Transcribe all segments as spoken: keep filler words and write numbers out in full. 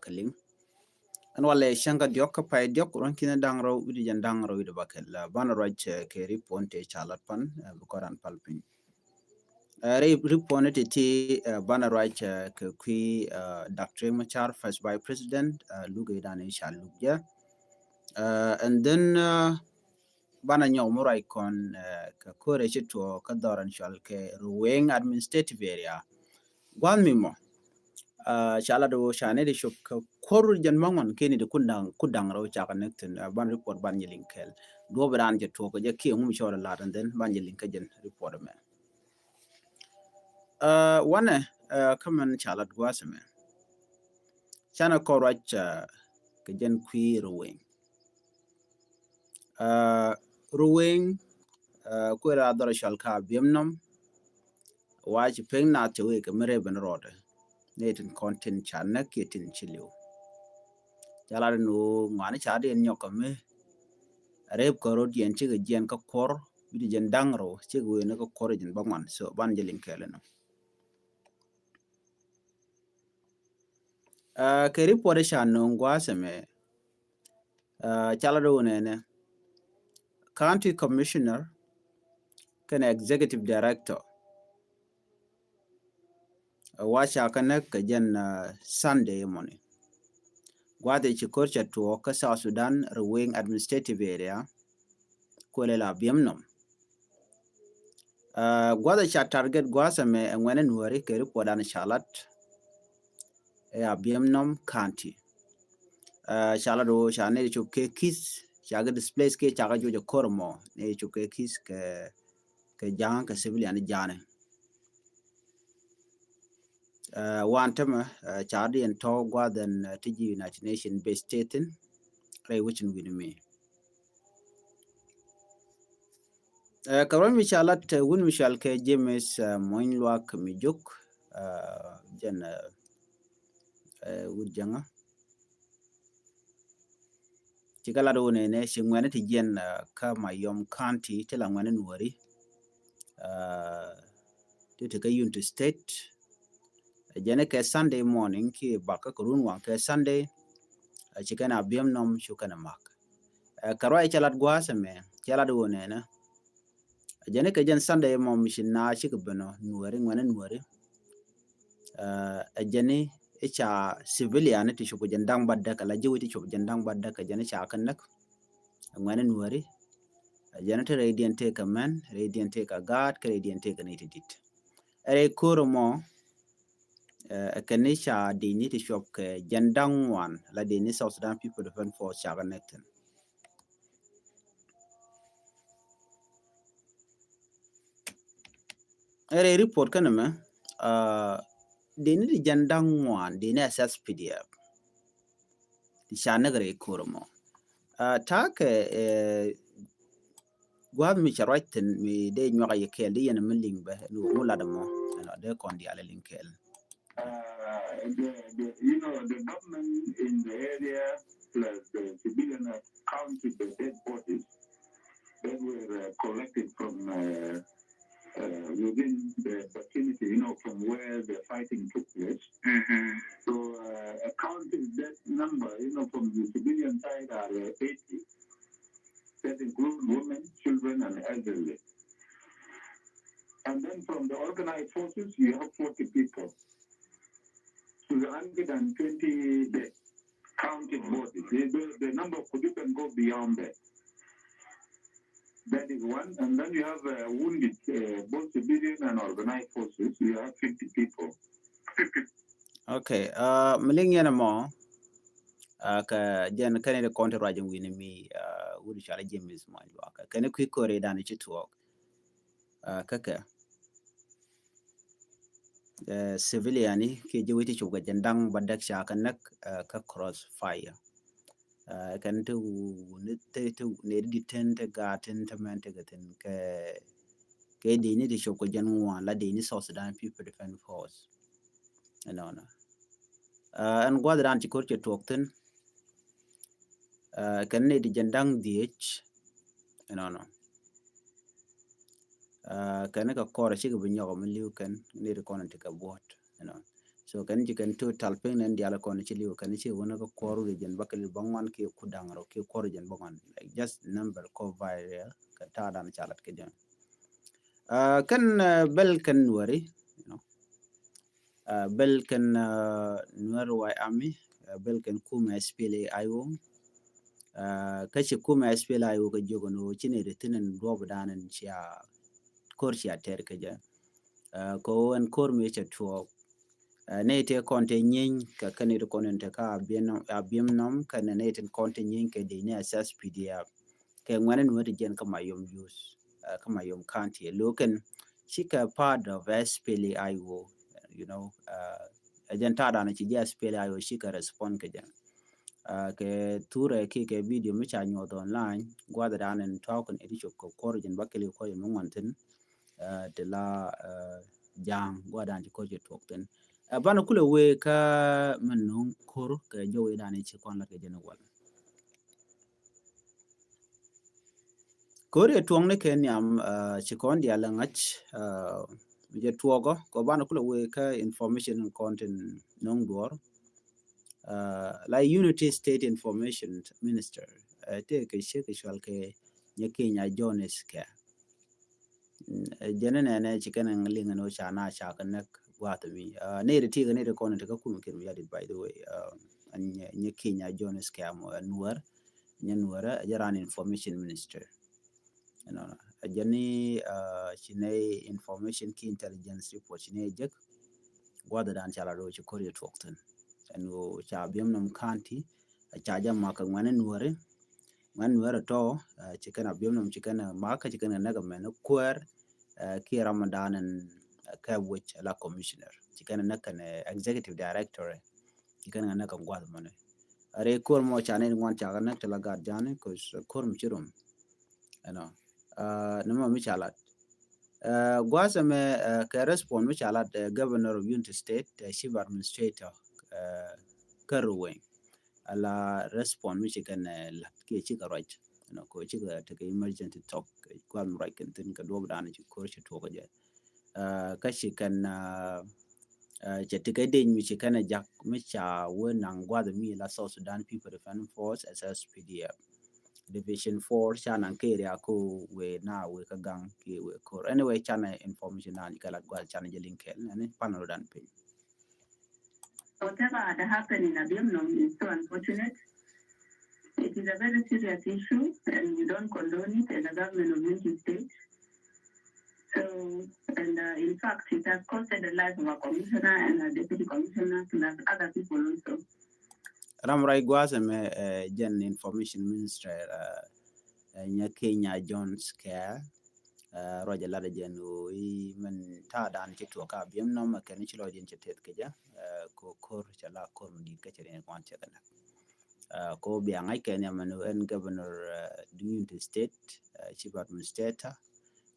kɛ liŋ. Ɛn walɛ cäŋ kä diɔk kä pay diɔk ruɔ̱n ki̱n da̱ŋ rɛw wi̱cdɛ jɛn da̱ŋ rɛw wi̱cdɛ bäkɛl. Banɛ ruac kɛ ripot tëë ca lat pan bi kɔran pal piny. Ripot ni ti̱ti̱ banɛ ruac kɛ kui̱ Doctor Riek Machar, First Vice President, luk i̱ dan i̱ ca luk jɛ. And then banɛ nyɔk mi ruac kɔn kɛ ko̱rɛ ci tuɔɔk kä dhɔr ɛn cual kɛ Ruweng Administrative Area. Gua̱n mi mɔ ca lat wä ca ni di cop kɛ kuɔr jɛn maŋɔn kini di kun daŋ kun daŋ rɛw cakɛ nek thin. Ban ripot ban nyɛ liŋ kɛl duɔp ran jɛ tuɔɔk kɛ jɛ kiɛ ŋum cɔɔr lat and then ban nyɛ liŋ kɛ jɛn ripot mɛ. Wanɛ kä mɛn ca lat gua̱a̱th mɛ canɛ kɔr ruac kɛ jɛn kui̱ Ruweng. Ruweng kuël a dhɔr cual ka biɛm nɔm. Wa ci pek na te wek mi rep ni rɔɔdɛ ni tin kɔn tin ca näk kiɛ tin ci liw. Ca lat ni ŋuani ca di nyɔk kɛ mi rep kɛ rot yɛn cikɛ jiɛn kä kuɔr wi̱cdɛ jɛn da̱ŋ rɛw cikɛ wek ni kä kuɔr jɛn bä ŋuan. So ban jɛ liŋ kɛɛl ni kɛ ripot ca no̱o̱ŋ gua̱a̱th ɛmɛ. Ca lat wä nɛnɛ County Commissioner kɛnɛ Executive Director wa ca kɛ näk kɛ jɛn Sunday mɔni. Gua̱a̱th ɛ ci ko̱r ca tuɔɔk kä South Sudan Ruweng Administrative Area kuël la biɛm nɔm. Gua̱th ɛ ca target gua̱th ɛmɛ ɛ ŋuɛn ɛ nuɔri kɛ ripot dan ca lat ɛ a biɛm nɔm county. Ca lat wä ca ni cop kɛ ki̱th ca kɛ displace kɛ ca kɛ juɔc ɛ ko̱r mɔ ni cop kɛ ki̱th kɛ kɛ ja̱a̱ŋ kɛ civilian ja̱a̱ni. Wan tämɛ ca di ɛn tɔ̱ gua̱th ɛn ti ji̱ United Nation base state in rɛy wecin wi̱n mi. Kɛ ruɔ̱n mi ca lat wun mi cual kɛ James Mony Luak mi jok jɛn wut jäŋä. Ci kɛ lat wun ɛnɛ ci ŋuɛni ti jiɛn kä Mayom County ti la ŋuɛni nuɔri ti ti kä Unity State. Jɛn kɛ Sunday morning ki bak kä kɛ run waŋ kɛ Sunday. Ci kɛn a biɛm nɔm cu kɛn a mak. Kɛ ruac cɛ lat gua̱a̱th ɛmɛ cɛ lat wun ɛnɛ. Jɛn kɛ jɛn Sunday mɔ mi ci na cikɛ ben ɔ nuɔri ŋuɛni nuɔri. Ɛ jɛn i̱ ca civilian ti cop kɛ jɛn da̱ŋ batdäk ala ji̱ wi̱c ti cop kɛ jɛn da̱ŋ batdäk kɛ jɛn i̱ ca kɛ näk. Ŋuɛni nuɔri ɛ jɛn ti rɛy diɛn tëë kɛ mɛn rɛy diɛn tëë kɛ gaat kɛ rɛy diɛn tëë kɛ ni ti dit. Ɛ rɛy ko̱r mɔ ɛ kɛn i̱ ca di̱c ni ti cop kɛ jɛn da̱ŋ ŋuan la di̱c ni South Sudan People Defense Force ca kɛ näk thin. Ɛ rɛy ripot kɛn ɛmɛ dini ti jɛn da̱ŋ ŋuan dini S S P D F. Ti ca näk rɛy ko̱r mɔ ta̱a̱ kɛ gua̱a̱th mi ca ruac thi̱n mi dee nyuak a yɛ kɛɛl di yɛn mi liŋ bɛ ni wä ŋu lat ɛmɔ ɛnɔ dee kɔn diaal ɛ liŋ kɛɛl. Uh, the, the, you know, the government in the area plus the civilian have counted the dead bodies that were uh, collected from uh, uh, within the vicinity, you know, from where the fighting took place. Mm-hmm. So uh, a counted dead number, you know, from the civilian side are uh, eighty. That includes women, children, and elderly. And then from the organized forces, you have forty people. So the hundred and twenty dead counted bodies. The, the, the number could even go beyond that. That is one. And then you have uh, wounded, uh, both civilian and organized forces. You have fifty people. Okay. Uh, mi liŋ yɛn ɛmɔ uh, kɛ jɛn kɛn i̱ kɔn ti ruac in wi̱ni mi uh, wut cual James Mony Luak kɛn i̱ kui̱ ko̱ri dan i̱ ci tuɔɔk. Uh, kä kɛ uh, civilian i̱ kiɛ ji̱ wi̱c ti cop kɛ jɛn da̱ŋ batdäk ca kɛ näk uh, kä cross fire. Uh, kɛn ti wuni ti ti ni di tin ti gaa tin ti mɛn ti kɛ tin kɛ kɛ dini ti cop kɛ jɛn ŋuan la dini South Sudan People Defense Force. Ɛnɔnɔ ɛn gua̱th dan ci ko̱r cɛ tuɔk thin. Kɛn ni di jɛn da̱ŋ dhiec ɛnɔnɔ. Kɛn kɛ kɔr cikɛ bi nyɔk mi liw kɛn ni di kɔn ti kɛ buɔt ɛnɔnɔ. So kɛn ci kɛn total piny nɛn dial kɔn ci liw kɛn ci wun kä kuɔr region bä kɛl bä ŋuan ki ku daŋ rɔ ki kuɔr region bä ŋuan. Like just number ko viral kɛ ta̱a̱ dan ca lat kɛ jɛ. Uh, kɛn uh, bɛl kɛn Nuɛri, you know. Uh, bɛl kɛn uh, Nuɛri White Army, uh, bɛl kɛn kumɛ S P L A I O. Uh, kä ci kumɛ S P L A I O kɛ jiök ni ci ni ri thin in duɔp dan in cia kor cia tɛr kɛ jɛ. Uh, kɛ wä ɛn kor mi cɛ tuɔɔk. Uh, ni ti kɔn ti nyiny kɛ kɛ ni ti kɔn in ti ka a biɛm nɔm kɛ ni ti kɔn ti nyiny kɛ di ni S S P D F. Kɛ ŋuɛni ni wä ti jɛn kä Mayom youth, uh, kä Mayom County. Loken ci kɛ part of S P L A I O, you know, uh, ɛ jɛn ta̱a̱ dan ci jɛ S P L A I O ci kɛ respond kɛ jɛn. Uh, kɛ thurɛ ki kɛ video mi ca nyuɔth online, guath dan in tɔk in iti cop kɛ kuɔr jɛn ba kili kuɔr jɛn mi ŋuan thin. Uh, ti la uh, ja̱a̱ŋ guadan ci koc ci tuɔk thin. Uh, banɛ kulɛ wee kä min nuŋ kor kɛ jɔw idan ci kɔn la kɛ jɛn wal. Kor yɛ tuɔŋ ni kɛ niam uh, ci kɔn dial ŋa̱c uh, mi jɛ tuɔkɔ kɔ banɛ kulɛ wee kä information kɔn tin nuŋ duɔr. Uh, la Unity State Information Minister uh, tëë kɛ ciek kɛ cual kɛ nyɛ Kenya Jones kɛ. Jɛn nɛnɛ ci kɛn liŋ ni ca na ca kɛ näk guath mi. Ni ri ti kɛ ni ri kɔn ti kä kum kir mi yadit, by the way. Nyɛ Kenya Jones kɛ am Nuɛr, nyɛ Nuɛr a jɛ ran information minister. Ɛnɔ a jɛ ni ci nɛ information ki intelligence report ci nɛ jek guath dan ca la do ci kor yɛ tuɔk thin. Ɛn ca biɛm nom county a ca jɛ ma kɛ ŋuɛni Nuɛri. Ŋuɛn Nuɛr tɔ ci kɛn a biom nom ci kɛn a mak ci kɛn a näk a mɛn kuɛɛr ki Ramadan in kɛ wec la commissioner ci kɛn a näk kɛn executive director ci kɛn a näk kɛn guath mɔni. A rɛ kor mɔ ca ni ŋuan ca kɛ näk ti la gat jani kos kor mi ci rum. Ɛnɔ ni mɔ mi ca lat. Guath ɛmɛ kɛ respond mi ca lat governor of Unity State, chief administrator kä Ruweng. Ala respond mi ci kɛn lat kiɛ ci kɛ ruac. Ɛnɔ kɛ ci kɛ tekɛ emergency talk kɛ guath mi ruac kɛn thin kɛ duɔp dan ci kor ci tuɔk kɛ jɛ. Kä ci kɛn cɛ tekɛ dec mi ci kɛn jak mi ca wee naŋ guath mi la South Sudan People Defense Force, S S P D F. Division four ca naŋ kɛ area ko wee na wee kä gaŋ kiɛ wee kor. Anyway, canɛ information dan kɛ lat guath canɛ jɛ link kɛl nɛni panel dan piny. Whatever had happened in Abiemnom is so unfortunate. It is a very serious issue and we don't condone it as a government of Unity State. So, and uh, in fact, it has costed the life of a commissioner and a deputy commissioner plus other people also. Ram rai guath ɛmɛ jɛn information minister nyɛ Kenya Jones kɛ ruac ɛ lat ɛ jɛn ɣöö i̱ mɛn ta̱a̱ dan ci tuɔɔk ka Abiemnom ɛ kɛn ci lɔcdiɛn ci tɛth kɛ jɛ. Ko kor cɛ la kor mi di̱i̱t kä cɛ riɛn kuan cɛ kɛ näk. Ko bia ŋa̱c kɛ nhiam ɛn ɣöö ɛn governor duŋ Unity State, chief administrator,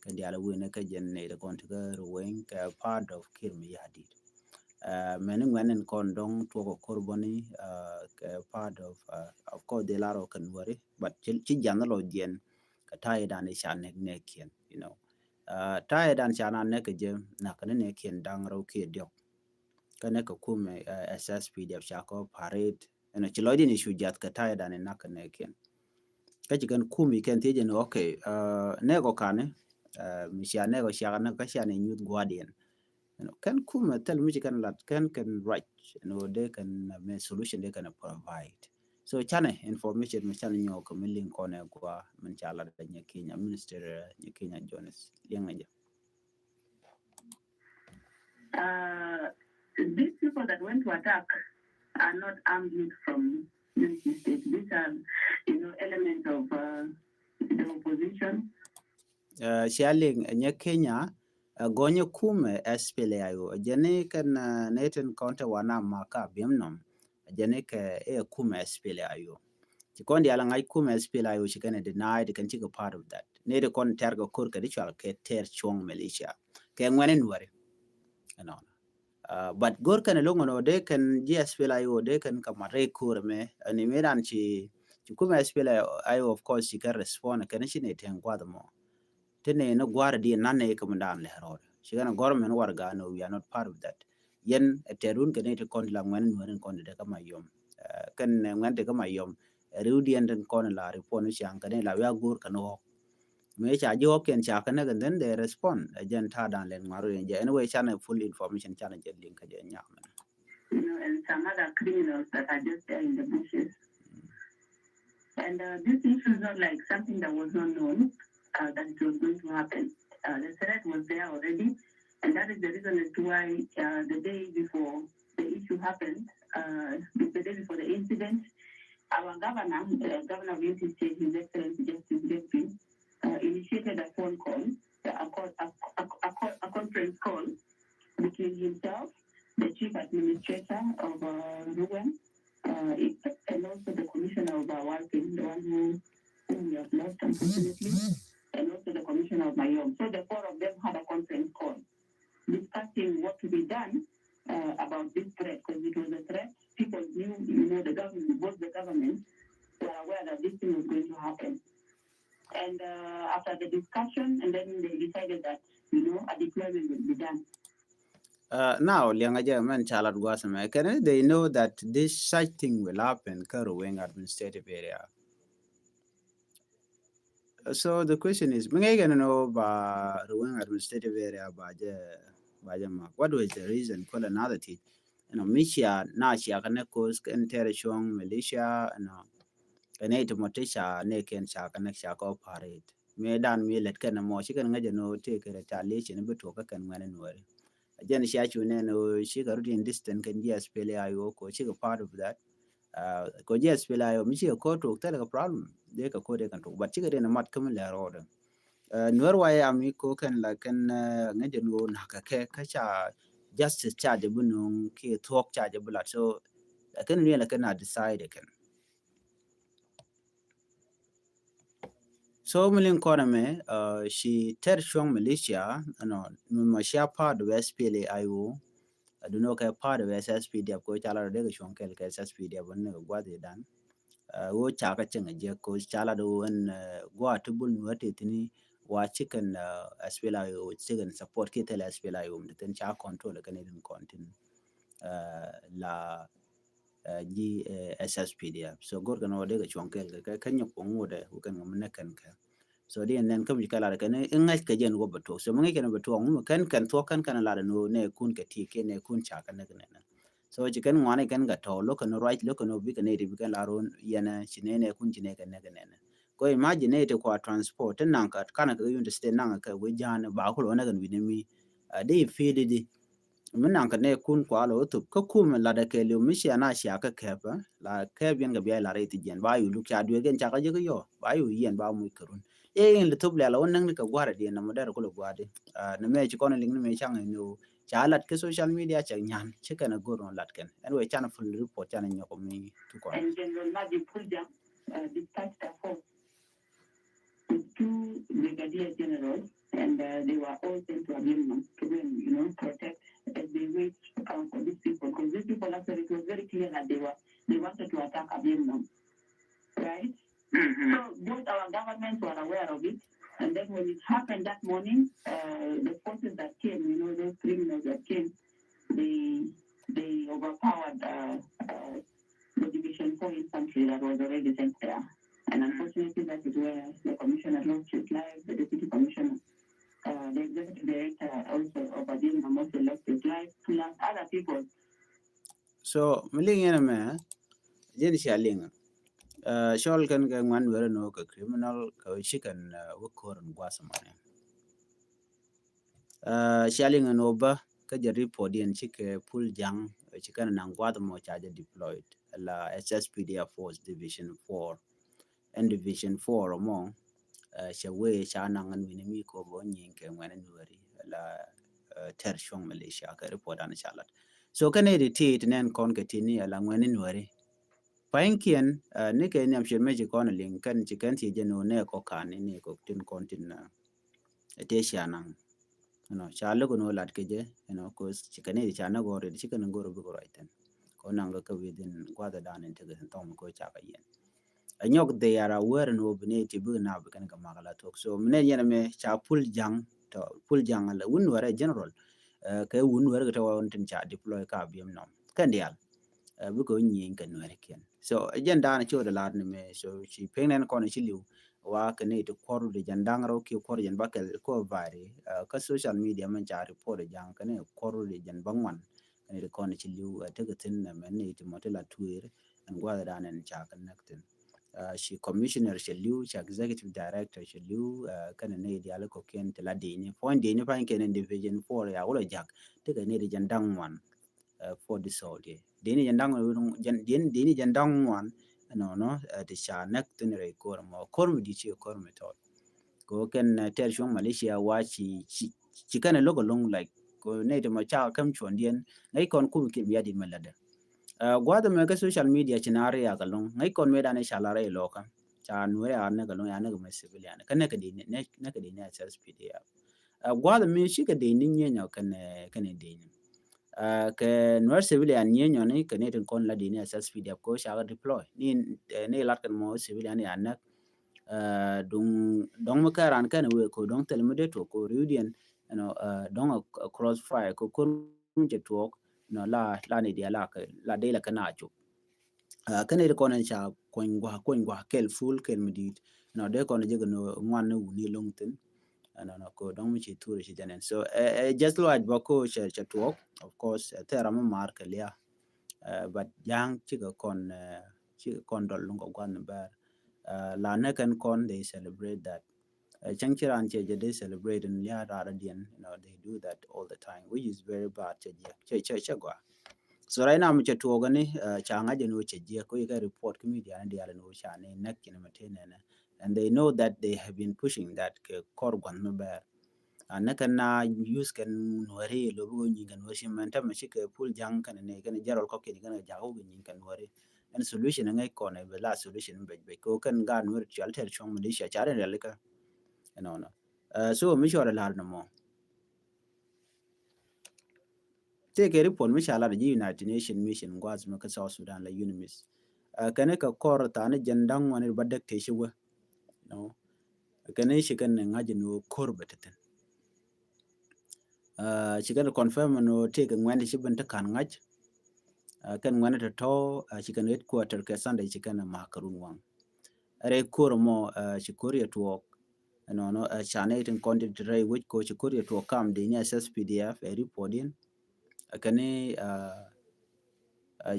kɛn diaal ɛ wen kä jɛn nɛy ti kɔn ti kä Ruweng kɛ part of Kiir mi ya̱a̱ di̱i̱t. Mɛni ŋuɛn in kɔn dɔ̱ŋ tuɔk ɛ kor bäni kɛ part of, of course, dee lar ɔ kɛ Nuäri, but ci, ci jiath ni lɔcdiɛn kɛ ta̱a̱ i̱ dan i̱ ca nɛk nɛɛkiɛn, you know. Ta̱a̱ i̱ dan ca na nɛk kɛ jɛ nak ni nɛɛkiɛn da̱ŋ rɛw kiɛ diɔ̱k. Kä nɛk kɛ kumɛ S S P D F ca kɔ parade. Ɛn ci lɔcdiɛn i̱ cu jiath kɛ ta̱a̱ i̱ dan i̱ nak kɛ nɛɛkiɛn. Kä ci kɛn kum i̱ kɛn thiec ɛn, okay, nɛɛk ɔ kani mi cia nɛɛk ɔ ciakä nɛk kä cia ni nyuth gua̱a̱rdiɛn. You know, kɛn kumɛ thil mi ci kɛn lat kɛn kɛn ruac, you know, dee kɛn mɛ solution dee kɛn provide. So canɛ information mi canɛ nyɔk kɛ mi liŋ kɔnɛ gua min ca lat nyɛ Kenya minister nyɛ Kenya Jones liŋ jɛ. Uh, these people that went to attack are not armed youth from Unity State. These are, you know, elements of uh, the opposition. Cia liŋ nyɛ Kenya gɔnyɛ kumɛ S P L A I O. Jɛni kɛn nɛ tin kɔn te wana maka Abiemnom. Jɛni kɛ ɛ kumɛ S P L A I O. Ci kɔn dial ŋa̱c kumɛ S P L A I O ci kɛn denied kɛn cikɛ part of that. Nɛ ti kɔn tɛr kɛ kor kɛ di cual kɛ tɛr cuɔ̱ŋ militia kɛ ŋuɛni Nuäri. Ɛnɔnɔ. But go̱r kɛn loŋ ɛn ɔ dee kɛn ji̱ S P L A I O dee kɛn kɛ mat rɛy ko̱r ɛmɛ ɛn i̱ mëë dan ci ci kumɛ S P L A I O, of course, ci kɛ respond kɛn ci nɛ tɛŋ guath mɔ. Ti nɛ ni gua̱r di nan nɛ kɛ mi dan lɛ rɔɔd ci kɛn government warɛga, no, we are not part of that. Yɛn ɛ tɛɛr wun kɛ ni ti kɔn ti la ŋuɛn nuɛɛr in kɔn ti dee kä Mayom. Kɛn ŋuɛn ti kä Mayom ɛ riwdiɛn tin kɔn la report ni ciaŋ kɛ ni la wiak go̱o̱r kɛ ni ɣɔk. Mëë ca ji̱ ɣɔk kɛn ca kɛ ni kɛ then they respond. Ɛ jɛn ta̱a̱ da̱a̱n lɛn ŋuan rɔ yɛn jɛ anyway canɛ full information canɛ jɛ liŋ kä jɛ nyam. You know, and some other criminals that are just there in the bushes. And uh, this issue is not like something that was not known uh, that it was going to happen. Uh, the threat was there already, and that is the reason as to why uh, the day before the issue happened, uh, the day before the incident, our governor, uh, Governor of Unity State, His Excellency Justice Josephine, uh, initiated a phone call, a, call, a, a, a, call, a conference call between himself, the chief administrator of uh, Ruweng, uh, and also the commissioner of uh, Walpin, the one who, whom we have lost unfortunately, and also the commissioner of Mayom. So the four of them had a conference call discussing what to be done uh, about this threat, because it was a threat. People knew, you know, the government, both the government were aware that this thing was going to happen. And uh, after the discussion, and then they decided that, you know, a deployment will be done. Uh, now, liɛŋä jɛ mɛn ca lat gua̱a̱th mɛ kɛn they know that this such thing will happen kä Ruweng administrative area. So the question is, mi ŋäc kɛn ni ba Ruweng administrative area ba jɛ ba jɛ mak, what was the reason? Kol another thing, you know, mi cia na cia kɛ ni cause kɛn tɛr cuɔ̱ŋ militia, you know, kɛ ni ti mɔ ti ca ni kɛn ca kɛ ni ca kɛ operate. Mi dan mi lɛt kɛn mɔ ci kɛn ŋäc jɛ ni ti kɛ retaliation bi tuɔk kɛ kɛn ŋuɛn ni nuɔri. Jɛn cia cu nɛn ɣöö cikɛ rut in distance kɛn ji̱ S P L A I O kɛ cikɛ part of that. Kɛ ji̱ S P L A I O mi cikɛ ko̱r tok thilɛ kɛ problem. Dee kɛ ko̱r dee kɛn tok, but cikɛ dee ni mat kä mi lɛr rɔɔdɛ. Nuɛr wayɛ ami ko kɛn la kɛn ŋäc jɛ ni ɣöö na̱k kɛ kɛ kä ca justice ca jɛ bi nuŋ kiɛ thuɔ̱k ca jɛ bi lat. So kɛn ni la kɛn a decide kɛn. So mi liŋ kɔn ɛmɛ, uh, ci tɛr cuɔ̱ŋ militia, you know, mi ma cia part of S P L A I O, uh, dunɔ kɛ part of S S P D F ko ca la rɔ dee kɛ cuɔ̱ŋ kɛl kɛ S S P D F ni kɛ gua̱th idan. Uh, wo ca kɛ cɛŋ jɛ ko ca la do ɛn, uh, gua̱th ti bul nuɛ ti thini wa ci kɛn, uh, S P L A I O ci kɛn support ki thil S P L A I O mi ti thin ca control kɛn irin kɔn tin, uh, la ji̱ S S P D F. So go̱r kɛn ɣöö dee kɛ cuɔ̱ŋ kɛɛl kɛ kɛ nyɔk kuɔ̱ŋ ŋotdɛ wä kɛn ŋɔ mi nɛ kɛn kɛ. So di ɛn nɛn kä mi kɛ lar kɛn iŋa̱c kɛ jɛn wä bɛ tuɔk. So mi ŋäc kɛn bɛ tuɔk ŋu mi kɛn kɛn thuɔk kɛn kɛn lar ni wä nɛ kun kɛ ti kɛ nɛ kun ca kɛn nɛ kɛ nɛn. So ci kɛn ŋuani kɛn kɛ tɔ̱ lo̱k kɛn ruac lo̱k kɛn wä bi kɛn nɛ ti bi kɛn lar wä yɛn ci nɛ nɛ kun ci nɛ kɛ nɛ kɛ nɛn. Kɔ imagine nɛ ti kua transport ti naŋ kɛ kanɛ kɛ yun ti state naŋ kɛ wä ja̱a̱n ba kul wä nɛ kɛn wi̱ni mi. Di i̱ fi̱i̱di di. Mi naŋ kɛ nɛ kun kua lɔ wä thop kä kum latdɛ kɛɛliw mi cia na cia kä kɛp la kɛp yɛn kɛ bia lar i̱ thi jiɛn ba yu luk ca dueek yɛn ca kä jek yɔ ba yu yɛn ba muc kɛ run. I̱ in li thop lɛl wä näk ni kɛ gua̱r adiɛn nɔmɔ dɛr kulɛ gua̱r di. Ni mɛ ci kɔn liŋ ni mɛ caŋ in yu ca lat kɛ social media cɛ nyan ci kɛn a go̱r nɔ lat kɛn ɛn wee can a full report can a nyɔk mi tu kɔn. And General Madi Pulja uh, dispatched a force with two brigadier generals, and uh, they were all sent to Abiemnom to go and, you know, protect as they wait uh, for these people. Because these people, actually, it was very clear that they were they wanted to attack Abiemnom, right? Mm-hmm. So both our governments were aware of it, and then when it happened that morning, uh, the forces that came, you know, those criminals that came, they they overpowered uh, uh, the Division Four infantry that was already sent there. And unfortunately, that is where the commissioner lost his life, the deputy commissioner, uh, the executive director also of Adim Namosi lost his life, plus other people. So mi liŋ yɛn ɛmɛ, jɛn cia liŋ. Uh, cɔl kɛn kɛ ŋuan wɛrɛ ni wä kɛ criminal kɛ wä ci kɛn uh, wä ko̱r in gua̱th mɔnɛ. Uh, cia liŋ in wä bä kä jɛ report yɛn ci kɛ Pul Jaŋ ci kɛn naŋ gua̱th mɔ ca jɛ deployed la S S P D F force division four. Ɛn division four mɔ uh, cɛ wee ca naŋ ɛn wi̱ni mi ko bä nyiŋ kɛ ŋuɛn in weri la uh, tɛr cuɔ̱ŋ militia kɛ report an ca lat. So kɛn iti ti ti nɛn kɔn kɛ ti ni ala ŋuɛn in weri. Pa̱nykiɛn uh, ni kɛ niam ciet mɛ ci kɔn liŋ kɛn ci kɛn ti jɛ ni wä nɛ kɔ kan ni ni kɔ tin kɔn tin uh, ɛ tëë cia naŋ. You know, ca lok ni wä lat kɛ jɛ, you know, cause ci kɛn i̱ ca näk already, ci kɛn go̱r bik ruac thin. Kɛ wä naŋ kɛ kɛ within gua̱th dan in tekɛ thin thɔŋ mi kɛ wä ca kɛ yɛn. Ɛ nyɔk they are aware ni wä bi ni ti bik na bi kɛn kɛ mak la thok. So mi nɛ yɛn mɛ ca Pul Jaŋ, tɔ Pul Jaŋ ala wun wɛrɛ general. Kɛ wun Nuɛr kɛ tɛ wä tin ca deploy ka biɛm nɔm kɛn diaal. Bikɛ wä nyieny kɛ Nuɛr kiɛn. So jɛn daanɛ ci wä dɛ lar ni mɛ, so ci pek nɛn kɔn ci liw wa kɛ ni ti kuɔr di jɛn daŋ rɔ ki kuɔr jɛn bakɛl ko vari. Kä social media mɛn ca report jaŋ kɛ ni kuɔr di jɛn ba ŋuan kɛ ni ti kɔn ci liw tekɛ thin mɛ ni ti mɔ ti la tuer. Ɛn guath dan ɛn ca kɛ nɛk thin. Ci commissioner cɛ liw, ci executive director cɛ liw. Kɛn ni dial kɔkiɛn ti la dini puɔny dini pany kɛn in division four ya wula jak. Ti kɛ ni di jɛn daŋ ŋuan. For the soldier dini jɛn daŋ, dini jɛn daŋ ŋuan. Nɔnɔ ti ca nɛk thin rɛy kor mɔ kor mi di ci kor mi tɔt. Ko kɛn tɛr cuɔŋ Malaysia wa ci ci kɛn look along like ko ne ti mɔ ca käm cuɔndiɛn ŋäc kɔn kum kiɛ bia di mɛ lädɛ. Guath mɛ kä social media ci na riak along ŋäc kɔn mɛ dan ca la rɛy lɔkä. Ca Nuɛr ya nɛk along ya nɛk mɛ civilian kɛ nɛk di nɛk di nɛ S S P D F. Guath mɛ ci kɛ di ni nyienyɔ kɛn kɛn di ni. Kɛ Nuɛr civilian nyienyɔ ni kɛ ni tin kɔn la di ni S S P D F ko ca kɛ deploy ni ni lat kɛn mɔ civilian ya nɛk. Duŋ dɔŋ mi kɛ ran kɛn wee ko dɔŋ thil mi dee tuɔk ko riwdiɛn. Dɔŋ a cross fire ko kor mi cɛ tuɔk. La la ni diɛ la la dee la kɛ na cop. Kɛn ri kɔn ca kuɔny gua̱a̱ kuɔny gua̱a̱ kɛl full kɛl mi di̱i̱t. Dee kɔn jɛ kɛ ni ŋuan ni wuni loŋ thin. Nɔnɔ ko dɔŋ mi ci thuri ci jɛnɛn so just like ba ko cɛ cɛ tuɔk. Of course thɛra mi mar kɛ lia. But ja̱a̱ŋ cikɛ kɔn cikɛ kɔn dɔl luŋ kɛ gua̱n bɛr. La nɛ kɛn kɔn they celebrate that. Cäŋ ci ran cɛ jɛ dee celebrate in lia rara diɛn. They do that all the time, which is very bad. Cɛ jiɛ cɛ cɛ cɛ gua. So right now mi cɛ tuɔk ni ca ŋa̱c ni wä cɛ jiɛ ko yikɛ report ki media ni dial ni wä ca ni nɛk ci ni mɛ te nɛnɛ. And they know that they have been pushing that kɛ kɔr gua̱n mi bɛr. Nɛ kɛn na use kɛn Nuɛri lo bi wä nyiŋ kɛn Nuɛri ci mɛn tɛmɛ ci kɛ pul ja̱ŋ kɛn ni kɛn jɛrɔl kɔk kɛn kɛn ja̱k wä nyiŋ kɛn Nuɛri. Ɛn solution ŋäc kɔn ɛ bɛ la solution bɛc bɛc ko kɛn gaat Nuɛri cual tɛr cuɔ̱ŋ militia ca rin rialikä. Ɛnɔnɔ. So mi cuɔr ɛ lar ni mɔ. Tëëkɛ report mi ca lat ji̱ United Nation mission gua̱a̱th mi kä South Sudan la UNMISS. Kɛn kɛ kɔr tha̱a̱n jɛn da̱ŋ ŋuan ba däk tëë ci wä. Kɛn ci kɛn ŋa̱c ni wä kor bɛ tethin. Ci kɛn confirm ni wä tëëkɛ ŋuɛn ci ben te ka̱n ŋa̱c. Kɛn ŋuɛn te tɔ̱ ci kɛn headquarter kɛ Sunday ci kɛn ma̱a̱ kɛ run waŋ. Rɛy kor mɔ ci kor yɛ tuɔɔk. Ɛnɔnɔ ca nɛy tin kɔn ti rɛy wec ko ci kor yɛ tuɔɔk kam di ni SSPDF ɛ report in. Kɛn ni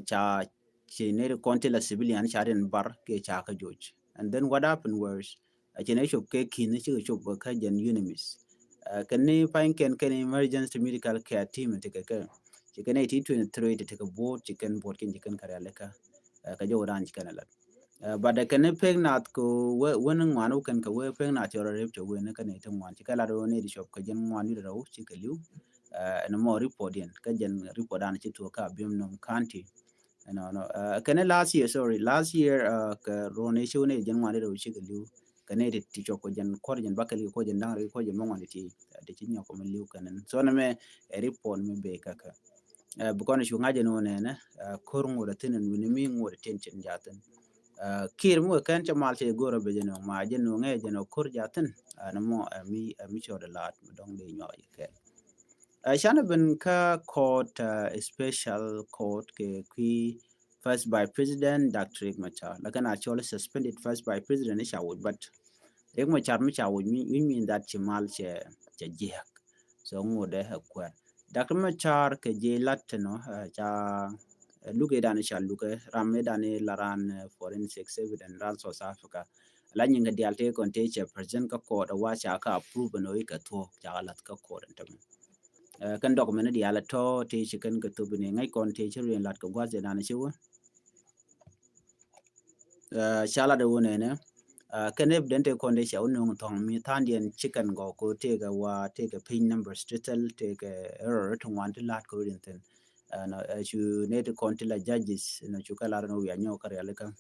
ca ci nɛy tin kɔn ti la civilian ca rin bar kɛ ca kä joc. And then what happened was a ci nɛy cop kɛ kin ci kɛ cop kä jɛn UNMISS. Kɛn ni pany kɛn kɛn emergency medical care team ti kɛ kɛ ci kɛn nɛy ti twenty three ti ti kɛ board ci kɛn board kɛn ci kɛn kɛ rialikä. Kɛ jɔw dan ci kɛn lat. But kɛn pek nath ko wä wä ni ŋuan wä kɛn kɛ wä pek nath yɔrɔ rep cɛ wä ni kɛn iti ŋuan ci kɛ lat wä ni di cop kɛ jɛn ŋuan ni rɛw ci kɛ liw. Ɛn mɔ report in kɛ jɛn report dan ci tuɔ ka Abiemnom County. Ɛnɔnɔ kɛn last year, sorry, last year kɛ ruɔn ici wä ni jɛn ŋuan ni rɛw ci kɛ liw. Kɛn iti ti cop kɛ jɛn kuɔr jɛn bakɛl kɛ kuɔr jɛn daŋ rɛ kɛ kuɔr jɛn mɔ ŋuan iti ti ci nyɔk kɛ mɛ liw kɛn. So ni mɛ ɛ report mi bɛ kɛ kɛ. Bikɔn cu ŋa̱c ɛn wä nɛnɛ kor ŋot a thin ɛn wini mi ŋot a tin cin jathin. Kir mi wä kɛn cɛ mal cɛ go̱r a bɛ jɛ nɔ ma jɛ nɔ ŋɛ jɛ nɔ kor jathin. Ɛn mɔ ɛ mi ɛ mi cɔt a laat mi dɔŋ dee nyɔk jɛ kɛn. Canɛ ben kä court, special court kɛ kui̱ First Vice President Doctor Riek Machar. Lakin actually suspended First Vice President ni ca wuc, but Riek Machar mi ca wuc mi mean that ci mal cɛ cɛ jiɛk. So ŋot ɛ kuɛr. Doctor Machar kɛ jiɛ lat tɛnɔ ca luk idan ca luk ram idan la ran forensic evidence ran South Africa. La nyin kɛ dial te kɔn te cɛ present kä court wa ca ka approve no ikɛ thuɔ ca ka lat kä court ɛn tɛmɛ. Kɛn document dial tɔ te ci kɛn kɛ thop ni ŋäc kɔn te ci rien lat kɛ guath idan ci wä. Ca lat wä nɛnɛ. Kɛn evident te kɔn de ca wä nuŋ thɔŋ mi thandiɛn ci kɛn gɔ ko tekɛ wa tekɛ page number title tekɛ error ti ŋuan ti lat ko rin thin. Cu ne ti kɔn ti la judges no cu kɛ lat no wiac nyɔ kä rialikä.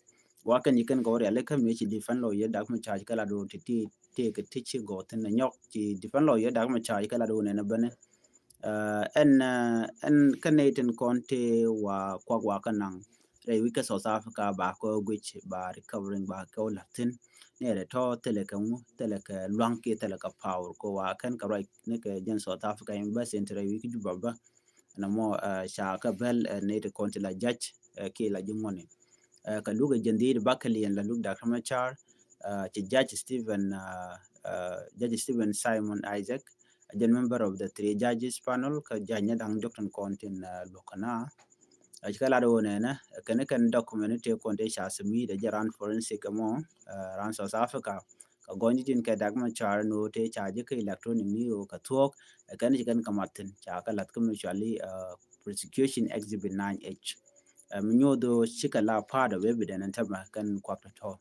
Wa kɛn ci kɛn gɔ rialikä mi ci defend lawyer Dak Machar kɛ lat wä ti ti tekɛ ti ci gɔ thin nyɔk ci defend lawyer Dak Machar kɛ lat wä nɛnɛ bɛnɛ. Ɛn ɛn kɛn ne tin kɔn ti wa kuak wa kɛ naŋ. rɛy wi̱c kä South Africa ba kɛ guic ba recovering ba kɛ wä la̱thin. Ni rɛ tɔ thilɛ kɛ ŋu, thilɛ kɛ luaŋ kiɛ thilɛ kɛ power kɛ wa kɛn kɛ ruac ni kɛ jɛn South Africa Embassy in te rɛy wi̱c kä Juba bä. Nɔmɔ ca kɛ bɛl ni ti kɔn ti la judge kiɛ la ji̱ ŋuɔni. Kɛ luk ɛ jɛn dhi̱i̱t bakɛ liɛn la luk Doctor Machar, ci Judge Stephen, Judge Stephen Simon Isaac, a jɛn member of the three judges panel, kä judge ni da̱ŋ diɔk tin kɔn tin luɔk kɛ na. Ci kɛ lat wä nɛnɛ kɛn kɛn document ni tëë kɔn tëë ca submit a jɛ ran forensic mɔ ran South Africa. Kɛ gɔny tin kɛ Doctor Machar ni wä tëë ca jɛ kɛ electronic ni wä kɛ thuɔk kɛn ci kɛn kɛ mat thin ca kɛ lath kä mi cɔali prosecution exhibit nine H. Mi nyuɔth wä ci kɛ la part of evidence ɛn tämɛ kɛn kuak tɔ̱tɔ̱.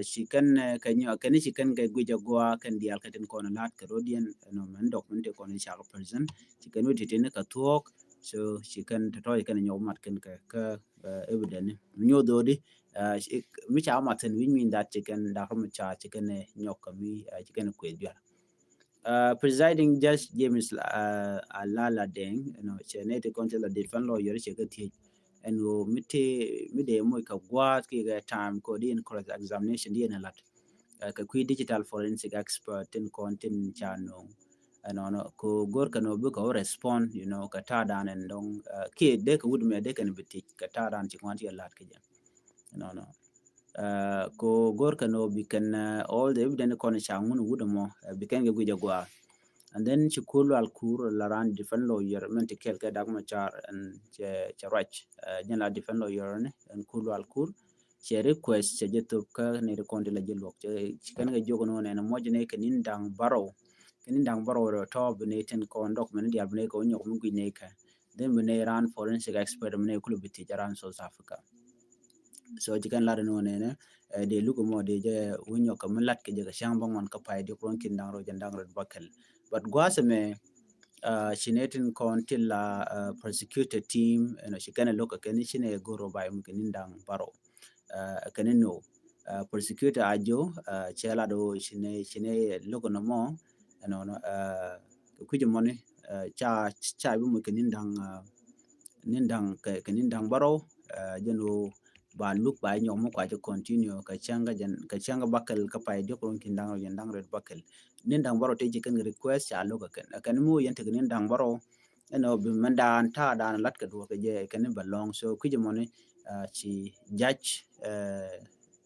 Ci kɛn kɛ nyɔ kɛn ci kɛn kɛ guic a gua kɛn dial kɛ tin kɔn lat kɛ rodiɛn ɛn mɛn dɔk mɛn ti kɔn ca kɛ present ci kɛn wä ti tin kɛ thuɔk. So ci kɛn tɔ̱tɔ̱ ci kɛn nyɔk mat kɛn kɛ kɛ evidence mi nyuɔth wä di mi ca mat thin which mean that ci kɛn Doctor Machar ci kɛn nyɔk kɛ mi ci kɛn kueth jual. Presiding Judge James Alala Deng, you know, cɛ ne ti kɔn cɛ la defense lawyer cɛ kɛ thiec. Ɛn ɣöö mi te mi dee moc kɛ gua̱a̱th kiɛ kɛ time kɛ di in cross examination di in a lat. Kɛ kui̱ digital forensic expert tin kɔn tin ca no̱o̱ŋ. Ɛnɔnɔ kɛ go̱r kɛ nɔ bikɛ wä respond, you know, kɛ ta̱a̱ dan ɛn dɔŋ kiɛ dee kɛ wut mɛ dee kɛn bi thiec kɛ ta̱a̱ dan ci ŋuan ti a lat kɛ jɛ. Ɛnɔnɔ. Ko go̱r kɛ nɔ bi kɛn all the evidence kɔn ca ŋun wut mɔ bi kɛn kɛ guic a gua. And then ci Kur Lual Kur la ran defense lawyer mɛn ti kɛl kɛ Doctor Machar ɛn cɛ ruac jɛn la defense lawyer ni ɛn Kur Lual Kur cɛ request cɛ jɛ thop kä ni ri kɔn ti la jɛ luɔk ci kɛn kɛ jiök nɔ nɛn mɔc ni kɛ nin da̱ŋ bärɔw kɛ nin da̱ŋ bärɔw rɛ tɔɔp ni tin kɔn document dial bi ni kɛ wä nyɔk mi guic ni kɛ. Then bi nɛy ran forensic expert bi nɛy kulɛ bi thiec ran South Africa. So ci kɛn lat ni wä nɛnɛ dee luk mɔ dee jɛ wä nyɔk kɛ mi lat kɛ jɛ kɛ cäŋ bä ŋuan kä pay diɔk ruɔn kin da̱ŋ rɛw jɛn da̱ŋ rɛw bäkɛl. But gua̱a̱th ɛmɛ ci nɛ tin kɔn ti la prosecutor team ɛnɔ ci kɛn ɛ lo̱k kɛ kɛn ci nɛ go̱r rɔ bay mi kɛ nin da̱ŋ bärɔw. Kɛn ɛ no̱o̱ prosecutor a jo cɛ lat wä ci nɛ ci nɛ lo̱k nɔ mɔ ɛnɔnɔ kɛ kui̱c mɔni ca ca bi muc kɛ nin da̱ŋ nin da̱ŋ kɛ nin da̱ŋ bärɔw. Jɛn wä ba luk ba nyɔk mi kua ci continue kɛ cäŋ kɛ jɛn kɛ cäŋ kɛ bäkɛl kɛ pay diɔk ruɔn kin da̱ŋ rɛw jɛn da̱ŋ rɛw bäkɛl. Nin da̱ŋ bärɔw te ci kɛn kɛ request ca lo̱k kɛ kɛn kɛn mi wä yɛn tek nin da̱ŋ bärɔw. Ɛn ɔ bi mɛn daan ta̱a̱ daan lat kɛ duɔ̱ɔ̱k kɛ jɛ kɛn ni bɛ lɔ̱ŋ so kui̱c mɔni ci judge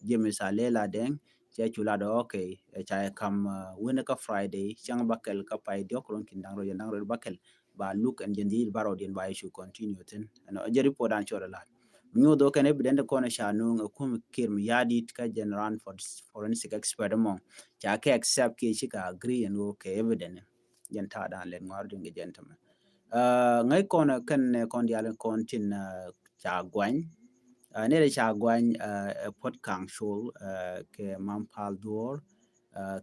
James Alala Deng cɛ cu lat ɔ okay ca yɛ kam wen kä Friday cäŋ bäkɛl kä pay diɔk ruɔn kin da̱ŋ rɛw jɛn da̱ŋ rɛw bäkɛl. Ba luk ɛn jɛn dhi̱i̱t bärɔw diɛn ba yɛ cu continue thin ɛn ɔ jɛ report dan cɔr lat. Mi nyuɔth ɔ kɛn evidence kɔn ca nuŋ ɛ kum Kiir Mayardit kä jɛn ran forensic expert mɔ ca kɛ accept kiɛ ci kɛ agree ɛn ɣöö kɛ evidence. Jɛn ta̱a̱ dan lɛt ŋuar diɛn kɛ jɛn tämɛ. Ŋäc kɔn kɛn kɔn dial kɔn tin ca guany. Nɛy rɛ ca guany ɛ Puɔt Kaŋ Col kɛ Mam Pal Dhuɔr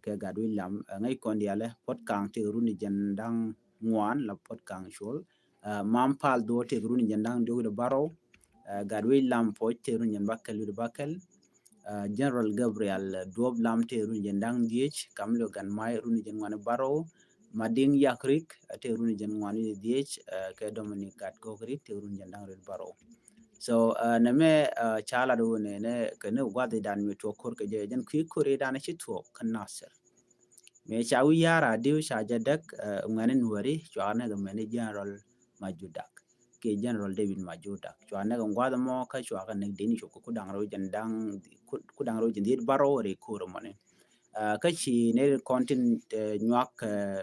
kɛ Gatwec Lam. Ŋäc kɔn dial Puɔt Kaŋ tëë run jɛn da̱ŋ ŋuan la Puɔt Kaŋ Col. Mam Pal Dhuɔr tëë run jɛn da̱ŋ diɔk di bärɔw. Gatwec Lam Puɔc tëë run jɛn bäkɛl wi̱cdɛ bäkɛl. General Gabriel Duɔp Lam tëë run jɛn da̱ŋ dhiec. Kam Lio Gan May run jɛn ŋuan bärɔw. Madiŋ Yak Rik tëë run jɛn ŋuan wi̱cdɛ dhiec. Kɛ Dominic Gat Gok Rik tëë run jɛn da̱ŋ rɛw bärɔw. So nɛmɛ ca lat wä nɛnɛ kɛ ni gua̱th idan mi tuɔk ko̱r kɛ jɛ jɛn kui̱ ko̱r idan ci tuɔk kä Nasir. Mëë ca wi̱i̱ ya̱r a diw ca jɛ däk ŋuɛ̈ni Nuääri cua nɛk mɛni General Majur Dak kiɛ General David Majur Dak cua nɛk ŋuath mɔ kä cua kɛ nɛk deni cop kɛ kudaŋ rɛw jɛn daŋ kudaŋ rɛw jɛn dhiet bärɔw rɛy ko̱r mɔni. Kä ci nɛy kɔn tin nyuak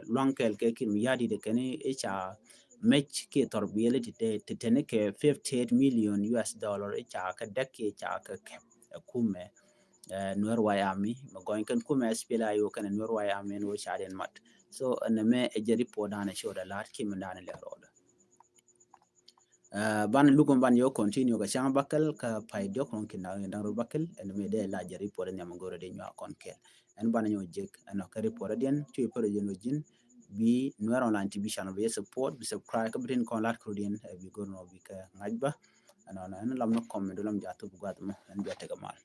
luaŋ kɛɛl kɛ Kiir Mayardit kɛn i̱ ca mec kiɛ thɔr biɛli ti teni kɛ fifty eight million U S dollar i̱ ca kɛ däk kiɛ ca kɛ kɛp ɛ kumɛ. Nuer White Army mɛ gɔny kɛn kumɛ S P L A I O kɛn Nuer White Army ni wä ca diɛn mat. So nɛmɛ ɛ jɛ report dan ɛ ci wä dɛ la̱t kiɛ mi dan ɛ lɛ rɔɔdɛ. Ban luk mi ban yɛ continue kɛ cäŋ bäkɛl kä pay diɔk ruɔn kin da̱ŋ rɛw bäkɛl ɛn mi dee la jɛ report ɛn yam go̱rɛ dee nyuak kɔn kɛɛl. Ɛn ban nyɛ wä jek ɛn ɔ kɛ report ɛdiɛn cu i̱ pär jɛn wä ji̱n bi Nuer Online T V channel bi yɛ support bi subscribe kä bi tin kɔn lat kɛ rɔdiɛn ɛ bi go̱r nɔ bi kɛ ŋa̱c bä. Ɛn ɔ ɛn lam ni comment lam ja̱ thup gua̱th mɔ ɛn bia tekɛ mal.